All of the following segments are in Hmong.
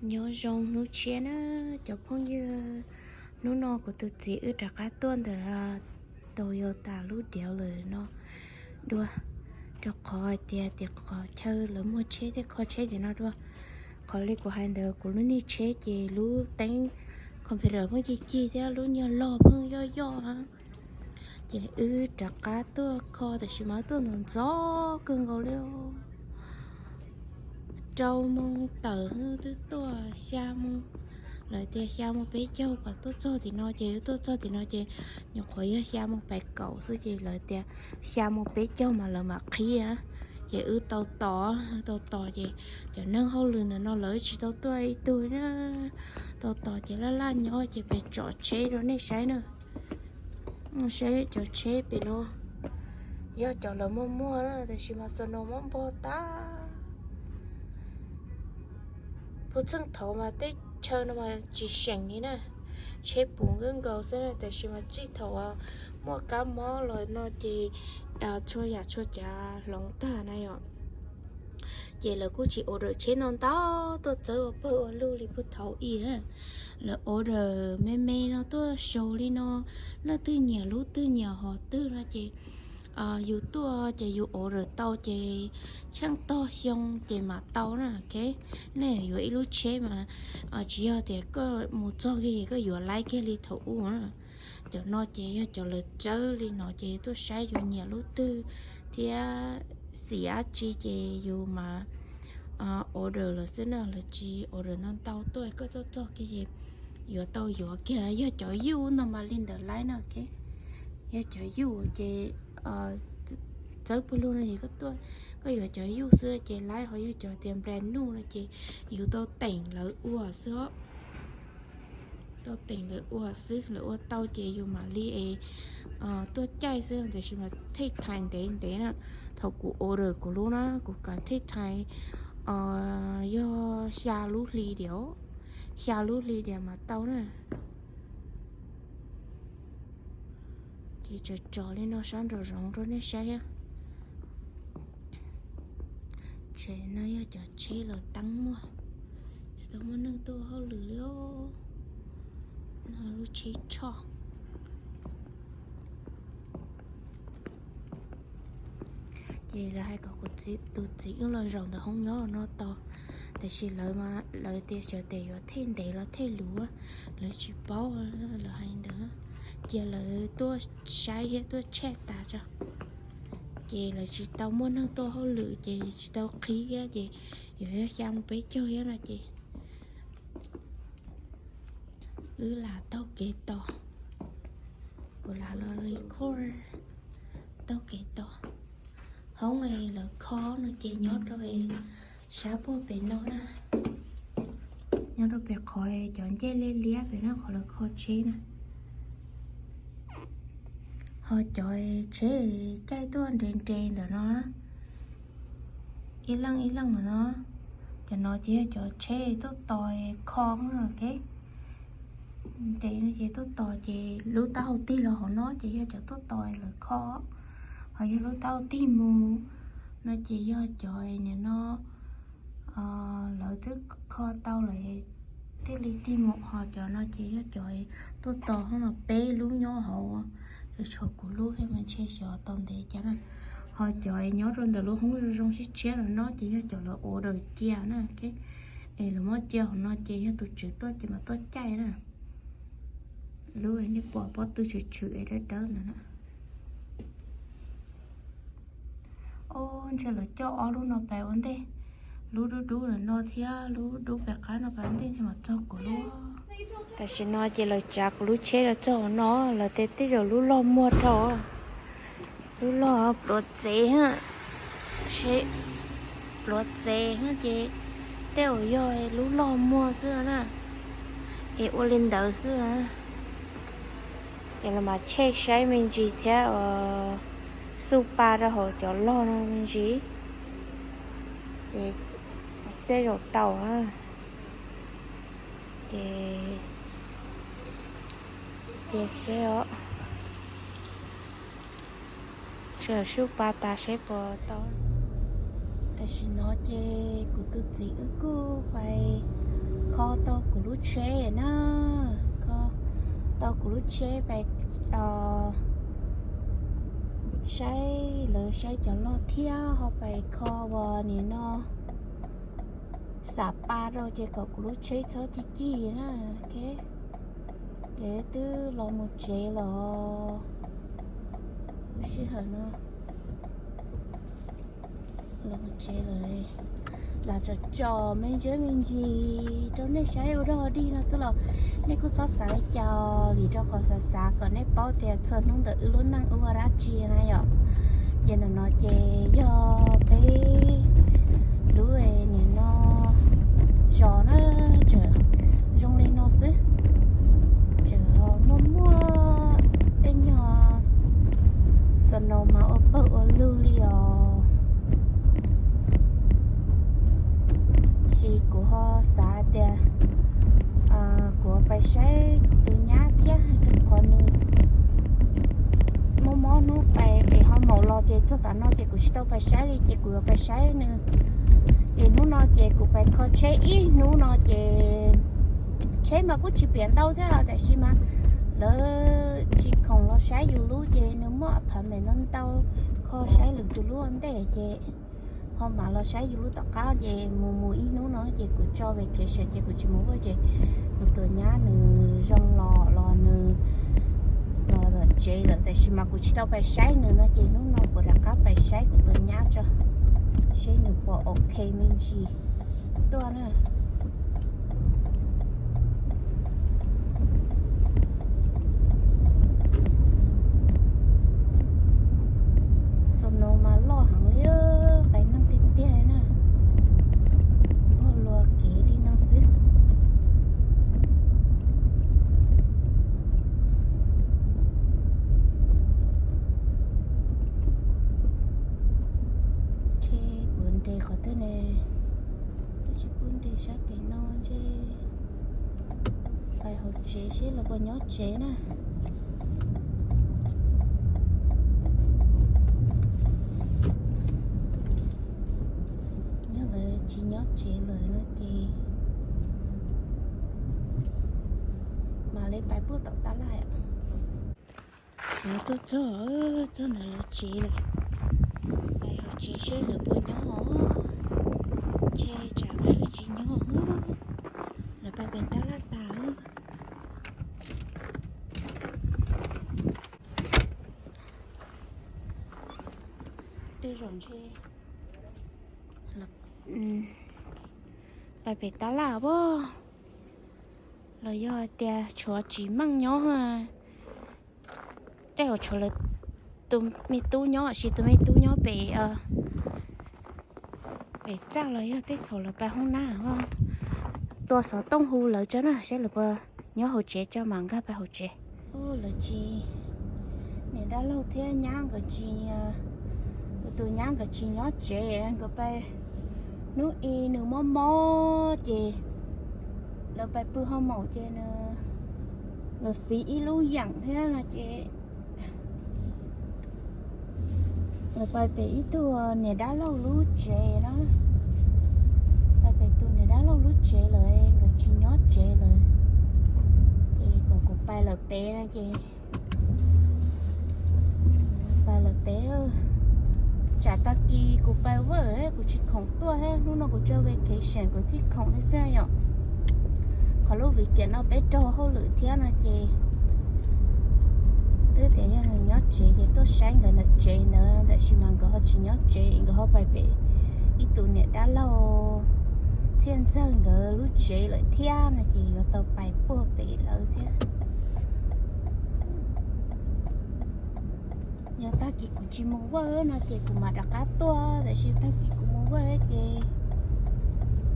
Nyob zoo hnub tshiab na cov phooj ywg, hnub no kuv tus txiv wb rov qab tuaj ntawm Toyota lub dealer no dua, rau qhov hais tias tias qhov chaw lawv muag tsheb thiab kho tsheb tim no dua. Qhov li kuv hais ntawd kuv lub niag tsheb ces lub teeb computer pheej ci ci thiab lub niag log pheej yoj yoj. Ces wb rov qab tuaj kho, tab sis mas wb tuaj ntxov ntxov kawg nkaus li. Rau moo tawm twb tuaj xya moo, lawv tias xya moo peb caug kom tuaj txog tim no, ces wb tuaj txog tim no ces nyuam qhuav yog xya moo peb kaum xwb, ces lawv tias xya moo peb caug mas lawv mam qhib. Ces wb tau tos, tau tos ces cov neeg hauj lwm ntawm no lawv tsis tau tuaj ib tug na. Tau tos ces laj laj nyob ces peb tsom tsheb rau nej saib na. Saib cov tsheb pem no, yog cov lawv muag muag na, tab sis mas xo no mob npog tag. Puag txheej thaum mas tej chaw no mas tsis seem li na, tsheb puv nkawj nkaus xwb na, tab sis mas txij thaum muaj kab mob los no ces txhua yam txhua cav hloov tag na yom. Ces lawv kuj tsis order tsheb ntau ntau tuaj txawb ua pawg ua lug li puag thaum ub na. Lawv order me me no tuaj xyaum li no, leej twg nyiam lub twg nyiam hom twg no ces yus tuaj ces yus order tau ces tsheej tog xyoo ces mam tau na. Nej yuav ib lub tsheb mas tsis yog tias koj mus txog kiag koj yuav laib kiag li thaum ub na. Cov no ces yog cov lawv txawb li no ces tuaj saib yus nyiam lub twg thiab xim dab tsi ces yus mas order lawv xwb na, lawv tsis order ntau ntau tuaj, koj tuaj txog kiag ces yuav tau yuav kiag. Yog cov yuj no mas li ntawd laib na. Yog cov yuj ces txawb pawg lug no ces koj tuaj, koj yuav cov yuj xwb ces laib, ho yog cov tias brand new no ces yus tau teem lawv ua xwb. Tau teem lawv ua xwb, lawv ua tau ces yus mam li es tuaj caij xwb, tab sis mas take time ntev ntev na. Thaum kuv order kuv lub na kuv kav take time yog xya lub hli diam, xya lub hli diam mas tau na. Ces tso tso li no sab nraum zoov rau nej saib. Tsev no yog cov tsheb lawv teeb muag, tsis tau muaj neeg tuaj hauj lwm li. No lub tsheb tshoj. Ces lawv hais kom kuv tus txiv wb los zaum ntawm hoob nyob no tos, tab sis lawv, lawv tias xyov tes yuav thej ntev los thej luv, lawv tsis paub, lawv hais ntawd. Cia lawv tuaj saib thiab tuaj check tas tso. Ces lawv tsis tau muaj neeg tuaj hauj lwm ces tsis tau qhib thiab ces yuav yog xya mus peb caug thiab no ces wb lam taug kev tos. Kuv lam los li khur taug kev tos. Hoob lawv kho no ces nyob rau sab puag pem no na, nyob rau pem qhov cov ncej liab liab pem no qhov lawv kho tsheb na. Ho cov tsheb caij tuaj nres nres ntawm no, ib leej ib leej ntawm no, cov no ces yog cov tsheb tuaj tos kho no. Nres no ces tuaj tos ces lub taub hau tig los hauv no ces yog cov tuaj tos lawv kho. Ho yog lub taub hau tig mus no ces yog cov nim no lawv twb kho tau lawm thiaj li tig mus. Ho cov no ces yog cov tuaj tos hauv no, peb lub nyob hauv, tshuav kuv lub thiab mas ntshe xyov tau ntev cas na. Ho cov nyob rau ntawm lub hoob zoo zoo siab tshiab no ces yog cov lawv order cia na, es lawv muab cia hauv no ces yog tus tswv tuaj ces mam tuaj caij na. Lub nej pom pob tw tshwm tshwm es dawb dawb ntawd na. Ob, ntshe lawv coj ob lub no pais ua ntej, lub dub dub ntawm no thiab lub dub pem qab no pais ua ntej thiaj mam txog kuv lub. Tam sim no ces lawv tsav kuv lub tsheb los txog hauv no, lawv tias tej zaum lub loj muag dhau, lub loj pluav txev, pluav txev ces tej zaum yog lub loj muag xwb na, es ua li ntawd xwb. Ces los mas check saib me ntsis thiab, xuj pa rau hauv cov log no me ntsis, ces tej zaum tau. Ces cia seb os, seb xuj pa tas seb puas tau. Tam sim no ces kuv tus txiv wb kuj pais kho Kho tau kuv lub tsheb na, kho tau kuv lub tsheb pais saib, lawv saib cov loj thiab ho pais kho uas nim no xam pa rau ces kom kuv lub tsheb txhob cig cig na. Ces twb los mus tsev los, lub sij hawm no los mus tsev lawm. Los tso tso me ntsis me ntsis rau nej saib ua dog dig no xwb los nej kuj txhob xav li cas, vim rau qhov xav xav kom nej paub tias txhua hnub ntawm wb lub neej wb ua dab tsi na yom. Ces ntawm no ces yog peb lub nim no zos na, tseem zoo li no xwb. Tseem muaj muaj tej nyuag snow mas ua pawg ua lug li os. Sis kuv ho xav tias kuv pais saib tus nyab thiab, rau qhov nws mob mob hnub pais pem ho maum los ces txog tav no ces kuv tsis tau pais saib li ces kuv yuav pais saib nws. Ces hnub no ces kuv pais kho tsheb ib hnub no ces tsheb mas kuj tsis piam ntau thiab tiam sis mas lawv tsis khoom los saib yus lub ces nws muaj apartment ntau ntau, kho saib lwm tus lub ua ntej ces ho mam los saib yus lub tom qab ces mus mus ib hnub no ces kuv tso vacation ces kuv tsis mus ua ces kuv tus nyab nws zoo los los nws los tom tsev lawm tiam sis mas kuv tsis tau pais saib nws no ces hnub no kuv rov qab pais saib kuv tus nyab tso, seb nws puas ok me ntsis tuaj na. Snow mas loj heev li, qee neeg tiag tiag na, npog luas kev li no xwb. Ntshe kuv nres qhov twg ne, twb tsis pub nres sab pem no ntshe. Pais hauv tsev seb lawv puas nyob tsev na. Yog lawv tsis nyob tsev lawm no ces mam li pais puag tom tab laj. Tsev tuaj txog, txog ntawm lawv tsev lawm. Pais hauv tsev seb lawv puas nyob os. Ntshe tsam lawv tsis nyob, lawv pais pem tab laj tas. Tej zaum ntshe pais pem tab laj pob, los yog hais tias tshuav tsis meej nyob, tej zaum tshuav lawv tus me tub nyob, sis tus me tub nyob pem, pem txaj los yog tej thaum lawv pais hoob nab, tua xov tooj hu lawv tso na seb lawv puas nyob hauv tsev tso mam nkag pais hauv tsev. Lawv tsis, niam dab laug thiab nyab nkawd tsis, kuv tus nyab nkawd tsis nyob tsev, nkawd pais hnub i nws mob mob ces lawv pais pw ho maum ces nws, nkawd fiv ib lub yeem thiab no ces lawv pais pem ib tug niam dab laug lub tsev na, pais pem tus niam dab laug lub tsev lawm, nkawd tsis nyob tsev lawm, ces kom kuv pais lawm pem no ces pais lawm pem. Tsam tag kis kuv pais vaj kuv tsis khoom tuaj thiab, hnub no kuv tso vacation kuv thiaj khoom thiab xwb yom. Qhov lub weekend no peb raug hauj lwm thiab no ces twb tias yog nws nyob tsev ces tuaj saib nkawd ntawm tsev ntawd, tab sis mas nkawd ho tsis nyob tsev, nkawd ho pais pem ib tus niam dab laug Txhiaj Ntxawg nkawd lub tsev lawm thiab no ces yuav tau pais puag pem lawv thiab. Yog tag kis kuv tsis mus vaj no ces kuv mam rov qab tuaj, tab sis tag kis kuv mus vaj ces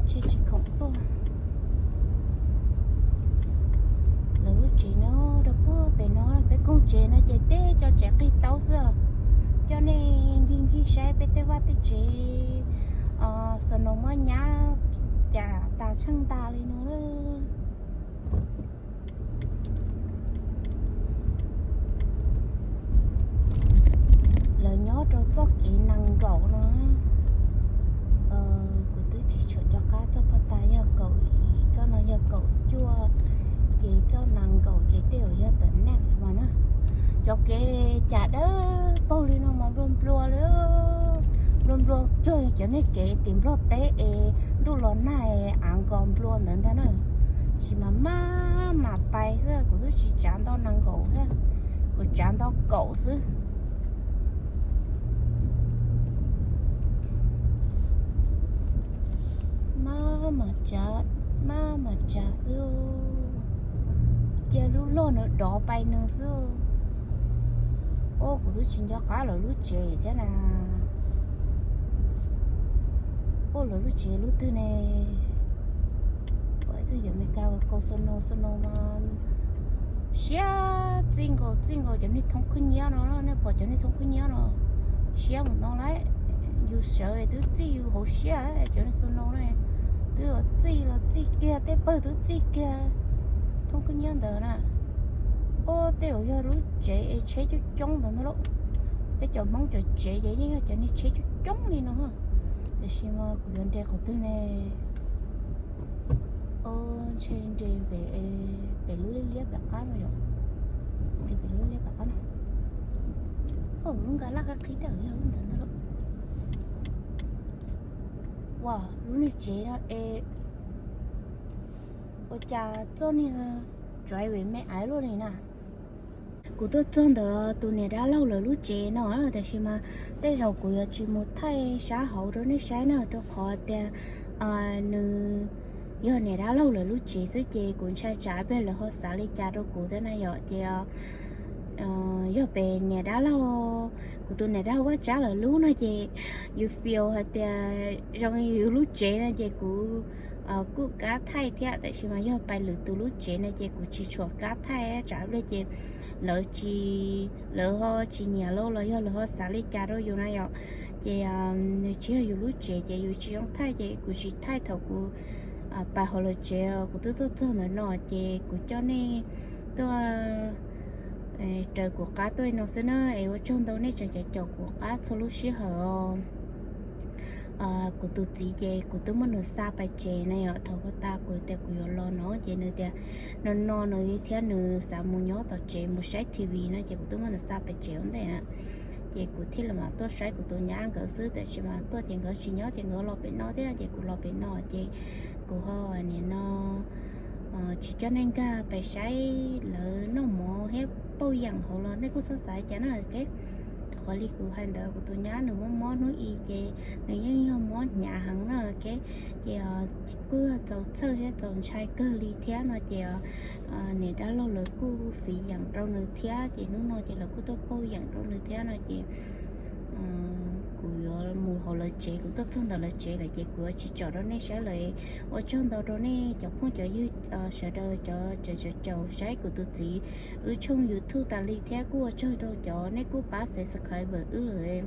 ntshe tsis khoom tuaj. Lawv lub tsev nyob rau puag pem no, peb koog tsev no ces teb cov tsev qig taub xwb. Coj nej ncig ncig saib peb tej vaj tej tsev, snow muab nyab cas tas tsheej ntas li no. Lawv nyob rau txoj kev nees nkaum no, kuv twb tsis tshua nco qab txoj pov tas yog kaum yim, txoj no yog kaum ces tej zaum yog the next one na. Cov kev cas dawb paug li no mas nplua nplua li, nplua nplua cuag cov niag kev tim Nplog teb es ntuj los nag es av nkos nplua ntawd ntag na. Tab sis mas maj mam pais xwb, kuv twb tsis tsav nto nees nkaum thiab, kuv tsav nto kaum xwb. Maj mam tsav, maj mam tsav xwb, cia lub log nws dov pais nws xwb. Ua kuv twb tsis nco qab lawv lub tsev thiab na. Ua lawv lub tsev lub twg ne? Pom ib tug yawm Amelikas ua kaus snow, snow mas siab txij nkaus txij nkaus cov niag thoob khwb nyiab no. Nej pom cov niag thoob khwb nyiab no siab mus no lauj. Yus sawv twb txij yus hauv siab, cov niag snow no twb txij los txij kiag, tej pawg twb txij kiag thoob khwb nyiab ntawd na. Ua tej zaum yog lub tsev es tsheb coob coob ntawd ntag lauj. Peb cov Hmoob cov tsev ces yeej yog cov niag tsheb coob coob li no. Tiam sis mas kuv yuav nres qhov twg ne? Ntshe nres pem, pem lub liab liab pem qab no yom. Nres pem lub liab liab pem qab no. Ua lub nkas laj qhib qhib tej zaum yog lub ntawd ntag lauj. Ua lub niag tsev no es ua cas txoj niag driveway me aiv luaj li na. Kuv tuaj txog ntawm tus niam dab laug lawv lub tsev no, tab sis mas tej zaum kuv yuav tsis mus thaij sab hauv rau nej saib na, rau qhov tias nws yog niam dab laug lawv lub tsev xwb ces kuv ntshai tsam pliag lawv ho xav li cas rau kuv thiab na yom. Ces yog pem niam dab laug, kuv tus niam dab laug Vaj Tsab lawv lub no ces yus feel hais tias zoo yus lub tsev no ces kuv kuj kab thaij thiab, tab sis mas yog pem lwm tus lub tsev no ces kuv tsis tshua kab thaij, tsam pliag ces lawv tsis, lawv ho tsis nyiam los los yog lawv ho xav li cas rau yus na yom. Ces nws tsis yog yus lub tsev ces yus tsis zoo thaij ces kuv tsis thaij thaum kuv pais hauv lawv tsev. Kuv twb tuaj txog ntawm no ces kuv coj nej tuaj raws kuv qab tuaj no xwb na. Es ua tsaug ntau nej tseem caum caum kuv qab txhua lub sij hawm os. Kuv tus txiv ces kuv twb muab nws xa pais tsev na yom. Thaum ub tas kuv tias kuv yuav los no ces nws tias no no nws thiab nws xav mus nyob tom tsev mus saib T V no ces kuv twb muab nws xa pais tsev ua ntej na. Ces kuv thiaj li mam tuaj saib kuv tus nyab nkawd xwb, tab sis mas tuaj ces nkawd tsis nyob ces nkawd los pem no thiab ces kuv los pem no ces kuv ho nim no tsis coj nej nkag pais saib lawv noj mov thiab pauj yeem hauv los nej kuj txhob xav cas na. Qhov li kuv hais ntawd kuv tus nyab nws mob mob hnub i ces nws yeej yog mob hnyav heev na. Ces kuj yog txaus txhawj thiab txaus ntshai kawg li thiab no ces niam dab laug lawv kuj fiv yeem rau nws thiab ces hnub no ces lawv kuj tuaj pauj yeem rau nws thiab no ces kuv yuav mus hauv lawv tsev, kuv tuaj txog ntawm lawv tsev lawm ces kuv yuav tsis tsom rau nej saib lawm. Ua tsaug ntau rau nej cov phooj cov ywg sawv daws cov caum saib kuv tus txiv wb tshooj YouTube tas li thiab kuj ua tsaug rau cov nej kuj pab subscribe wb lawm.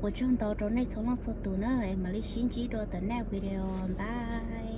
Ua tsaug ntau rau nej txhua leej txhua tus na, mam li sib ntsib dua tam next video, bye.